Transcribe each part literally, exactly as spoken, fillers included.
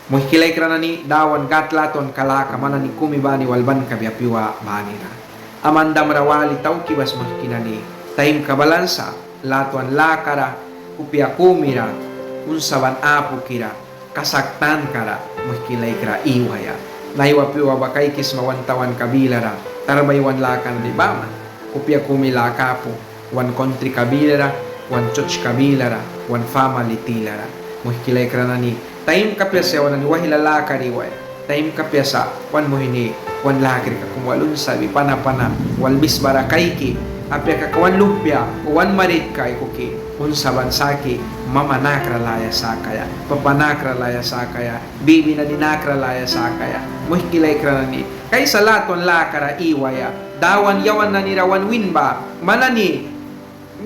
Muihki laikra nani, Dawan Gâd latwanka laka man nani kumi bani wal ban kabia pyua banira. Amandamra wali tauki bas, muihki nani. Taimka balan sa latwan lakara, kupia kumira, unsaban apukira, kasak tankara, muihki laikra, iwaia. Naiwa pyua ba kaikisma wan tawanka bilara, tarbaiwan laka nani baman, kupia kumi laka apu, wan kontrika bilara, wan sertska bilara, wan famali tilara. Muihki laikra nani, taimka apia sa yawan nani waihla lakara iwaia. Taimka apia sa wan muihni wan lakrika kum wal unsabi, pana pana wal misbara kaiki. Apia kaka wan luhpia o wan maritka aikuki unsaban saki, mama nakra laya sakaia, papa nakra laya sakaia, bibi nani nakra laya sakaia. Muihki laikra nani, kaisa latwan lakara iwaia. Dawan yawan nanira wan win ba, man nani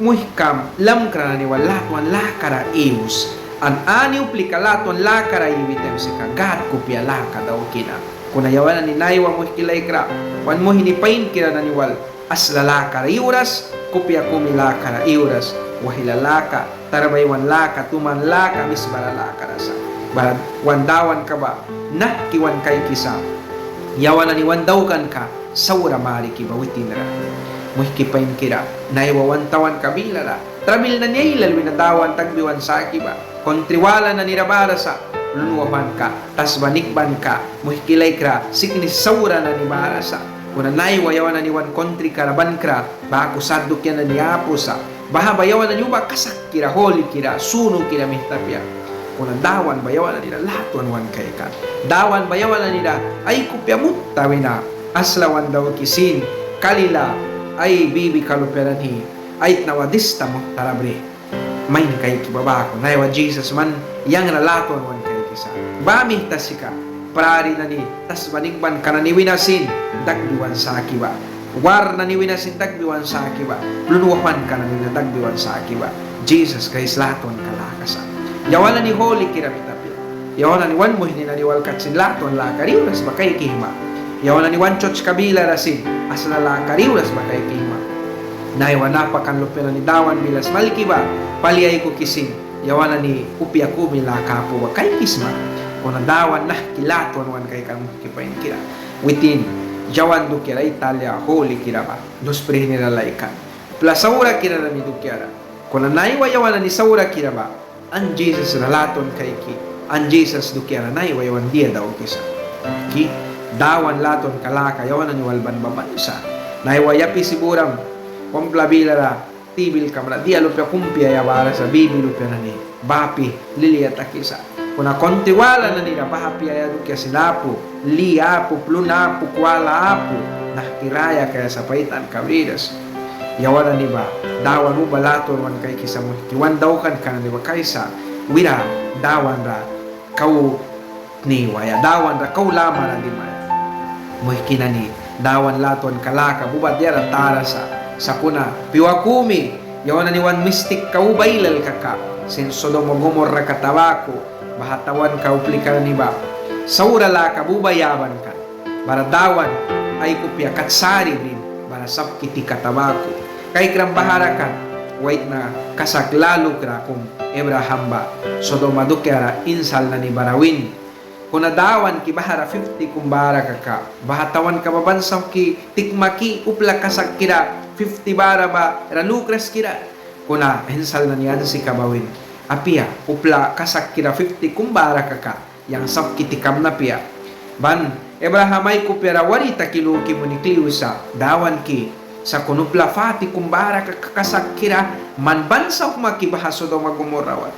muihkam lamkra nani wal latwan lakara iws. An ani uplika latwan lakara iwi taim sika Gâd kupia laka dauki na. Kuna yawan nani naiwa, muihki laikra, wan muihni painkira nani wal asla lakara iwras, kupia kumi lakara iwras, waihla laka, tarbaiwan laka, tuman laka, misbara lakara sa. Bara wan Dawanka ba nahki wan kaikisa yawan nani wan daukanka saura mariki ba witin ra. Muihki painkira, naiwa wan tawanka bilara trabil nani ailal wina Dawan dakbi wan saki ba. Kontri wala nanira bara sa, plun wauhwanka, tasba nikbanka, muihki laikra, siknis saura nani bara sa. Kuna naiwa yawan nani wan kontrikara bankra baku sat dukia nani apu sa. Baha ba yawan nani uba kasakkira, hulikira, sunukira mihta apia. Kuna Dawan ba yawan nanira latwan wan kaikan. Dawan ba yawan nanira ai kupia munhta wina asla wan dauki sin, kalila ai bibika lupia nani ai tnawa dista munhtara bri. Main kaiki ba baku, naiwa Jisas man yang ra latwan wan kaikisa. Baha mihta sika prari nani, tasba nikbanka nani wina sin dakbi wan saki ba. War nani wina sin dakbi wan saki ba. Plun wauhwanka nani wina dakbi wan saki ba. Jisas Kraist latwanka laka sa. Yawan nani hulikira mihta apia. Yawan nani wan muihni nani wal kat sin latwan lakara iwras ba kaikisma. Yawan nani wan sertska bilara sin asla lakara iwras ba kaikisma. Naiwa napakan lupia nani Dawan bila smalki ba pali aikuki sin, yawan nani kupia kumi laka apu ba kaikisma. Kuna Dawan nahki latwan wan kaikan, muihki painkira. Witin yawan dukiara ai talia hulikira ba dus prihnira laikan. Upla saurakira nani dukiara. Kuna naiwa yawan nani saurakira ba an Jisas ra latwan kaiki, an Jisas dukiara naiwa yawan dia daukisa. Ki, Dawan latwanka laka yawan nani wal ban ba ban sa. Naiwa yapi si buram, wan upla bilara tibilkamra dia lupia kum piaia bara sa, bibi lupia nani bapi lilia takisa. Kuna kontri wala nanira baha piaia dukia sin apu, li apu, plun apu, kwala apu, nahki raya kaia sa, paitanka briras. Yawan nani ba Dawan uba latwan wan kaikisa, muihki, wan daukanka nani ba kaisa wira Dawan ra kau tniwaia, Dawan ra kau lamara dimaia. Muihki nani, Dawan latwanka laka ba uba diara tara sa. Sakuna pyua kumi yawan nani wan mistikka uba ailal kaka sin Sodoma Gomorra kata baku, baha tawanka uplika nani ba saura laka ba uba yaban kan. Bara Dawan ai kupia kat sari brin, bara sauhki tikata baku. Kaikram bahara kan, waitna kasak lalukra kum Ebraham ba Sodoma dukiara insal nani bara win. Kuna Dawanki bahara fifti kum bara kaka, baha tawanka ba ban sauhki tikma ki upla kasakkira fifti bara ba ra lukras kira. Kuna insal nani ansika ba win: Apia, upla kasakkira fifti kum bara kaka yang sauhki tikamna apia. Ban Ebraham ai kupiara wari taki luki muni kli wisa: Dawanki, sakuna upla fati kum bara kaka kasakkira man ban sauhma ki baha Sodoma Gomorra wal.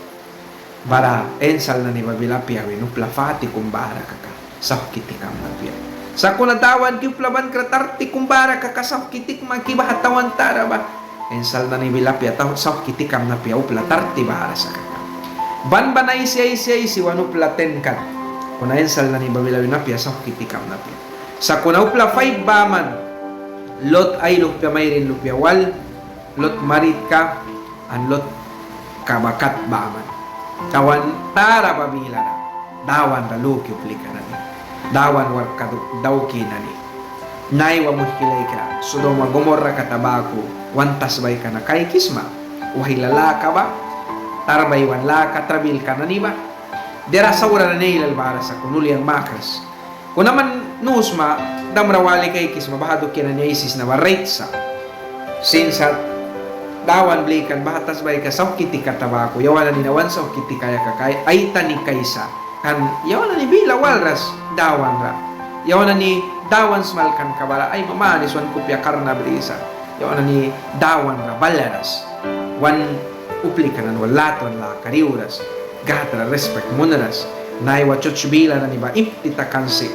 Bara insal nani ba bila apia win: Upla fati kum bara kaka sauhki tikamna apia. Sakuna Dawanki, upla bankra tarti kum bara kaka sauhki tikma ki baha tawan tara ba. Insal nani bila apia tau sauhki tikamna apia upla tarti bara sa kaka. Ban ban aisi aisi aisi wan upla ten kat. Kuna insal nani ba bila win apia sauhki tikamna apia. Sakuna upla faib baman, Lot ai luhpia mairin lupia wal, Lot maritka an Lotka ba kat baman. Tawan tara ba bilara Dawan ra luki uplika nani, Dawan warkka dauki nani. Naiwa muihki laikra, Sodoma Gomorra kata baku wan tasbaika na kaikisma. Waihla laka ba, tarbaiwan laka, trabilka nani ba, Diara saura nani ailal bara sa, kuna ul yang makras. Kuna man nu sma, damra wali kaikisma baha dukia nani aisisna ba rait sa. Sin sa Dawan blikan baha tasbaika sauhki tika ta baku, yawan nani na wan sauhki tikaia kaka aitani kaisa. Kan yawan nani bila walras Dawan ra. Yawan nani Dawan smalkanka bara aima manis wan kupia karna brisa. Yawan nani Dawan ra balras. Wan uplika nani wal latwan lakara iwras. Gâd ra rispik munras. Naiwa chuch bila nani ba impti takan sip.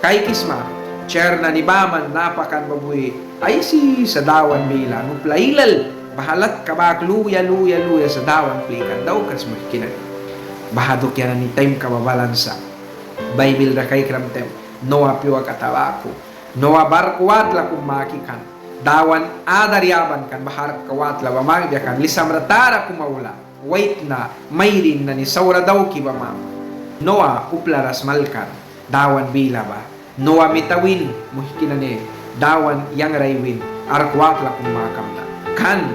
Kaikisma, cher nani baman napakan ba bui aisisa Dawan bila, upla ailal baha latka bak luya luya luya sa Dawan plikan daukras, muihki nani. Baha dukia nani taimka ba balan sa. Baibil ra kaikram taim Noa pyua kata baku. Noa ba ark watla kum maki kan. Dawan adar yaban kan baha ark watla ba makbia kan, lisamra tara kum aula. Waitna mairin nani saura dauki ba ma. Noa upla ra smalkan Dawan bila ba. Noa mita win, muihki nani, Dawan yang ra ai win ark watla kum makamna. Kan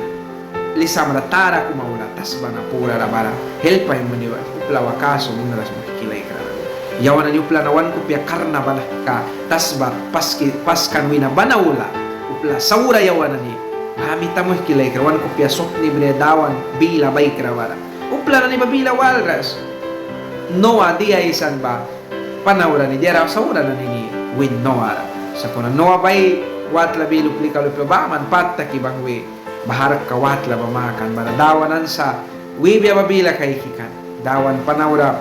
lisamra tara kum aula tasba na purara bara help ai muni ba upla wakasu munras, muihki laikra nani. Yawan nani upla na wan kupia karna ba nahka tasba paski, paskan wina ban aula. Upla saura yawan nani. Baha mita, muihki laikra, wan kupia sut ni bri Dawan bila baikra bara. Upla nani ba bila walras. Noa dia aisan ba panaura ni diara saura nani ni win Noa ra. Sakuna Noa ba ai watla bila uplika lupia baman pat taki banghwi. Baha ark watla ba makan bara Dawan ansa wibia ba bila kaiki kan. Dawan panaura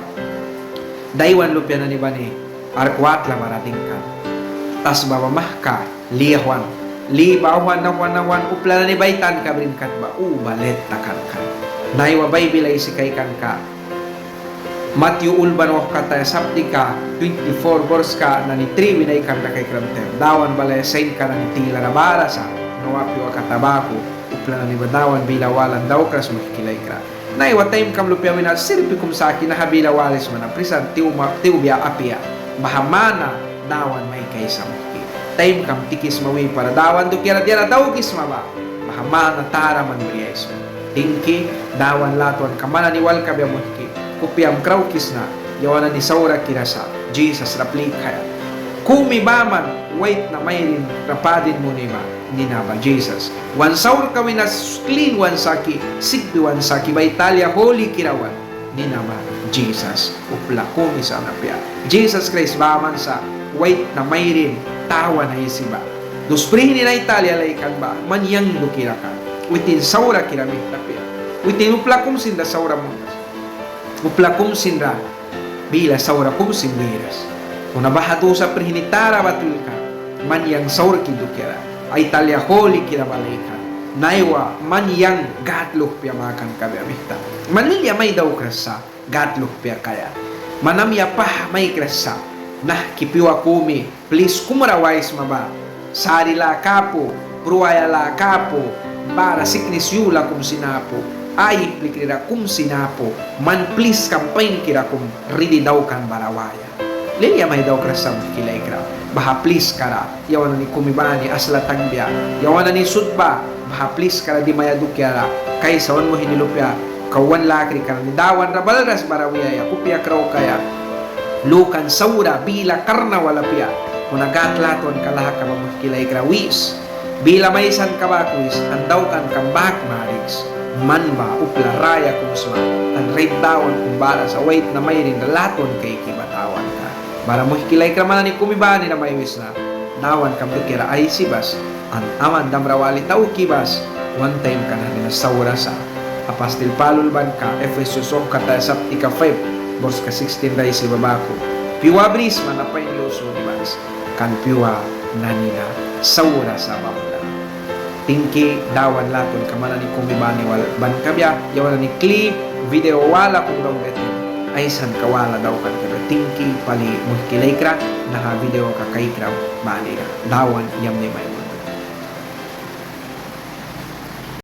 daiwan lupia nani bani ark watla bara dingkan. Tasba ba mahka li auhwan, li ba auhwan auhwan auhwan upla nani ba ai tanka brin kat ba uba let takan kan. Naiwa Baibil aisi kaikanka Matyu ulban wauhkataya saptika twenty-four, borska nani tri wina aikanra kaikram taim, Dawan balaia sainka nani tilara bara sa. Noa pyua kata baku upla nani ba Dawan bila walan daukras, muihki laikra. Naiwa taimkam lupia wina sirpi kum saki naha bila walisma na prisan tiwbia apia. Baha mana Dawan mai kaisa, muihki. Taimkam tikisma wipara Dawan dukiara diara daukisma ba. Baha mana tara man briaisma. Tingki, Dawan latwanka man nani wal kabia, muihki. Kupiam kraukisna yawan nani saurakira sa Jisas ra plikaia. Kumi baman waitna mairin ra padin muni ba nina ba Jisas. Wan saurka wina klin wan saki, sikbi wan saki ba ai talia hulikira wal nina ba Jisas. Upla kumi sa na apia. Jisas Kraist baman sa waitna mairin tawan aisi ba. Dus prihni na ai talia laikan ba man yang dukira kan. Witin saurakira mihta apia. Witin upla kumsin ra saura munras. Upla kumsin ra bila saura kumsin wiras. Kuna baha dusa prihni tara ba twilkan man yang saurki dukiara ai talia hulikira ba laikan. Naiwa man yang Gâd luhpia makan kabia mihta. Man lilia mai daukras sa Gâd luhpia kaia. Man amya paha maikras sa nahki pyua kumi plis kumra waisma ba. Sari laka apu, pruaia laka apu, bara siknis yula kum sin apu, ai iplikrira kum sin apu, man pliskam painkira kum ridi daukan bara waia. Lilia mai daukras sa, muihki laikra. Baha pliskara yawan nani kumi bani asla takbia. Yawan nani sut ba baha pliskara dimaia dukiara kaisa wan muihni lupia kau wan lakrika nani Dawan ra balras bara wiaia, kupia kraukaia. Lukan saura bila karna wal apia. Kuna Gâd latwanka laka ba, muihki laikra, wis. Bila maisanka bak wis an daukankam bak mariks. Man ba upla raya kum sma an rait Dawan kum bara sa waitna mairin ra latwan kaiki ba tawanka. Bara muihki laikra, man nani kumi bani ra mai wisna Dawankam dukiara aisi bas an aman damra wali tauki bas. Wan taimka nani na saura sa. Apastil Pâl ulbanka Efesus wauhkataya saptika five, borska sixteen ra aisi ba baku: Pyua brisma na pain yus muni bas, kan pyua nani na saura sa bamna. Tingki, Dawan latwanka man nani kumi bani wal ban kabia. Yawan nani kli video wala kum daukbia taim aisanka wala daukan kabia. Tingki pali, muihki laikra, naha videoka kaikram banira. Dawan yamni mai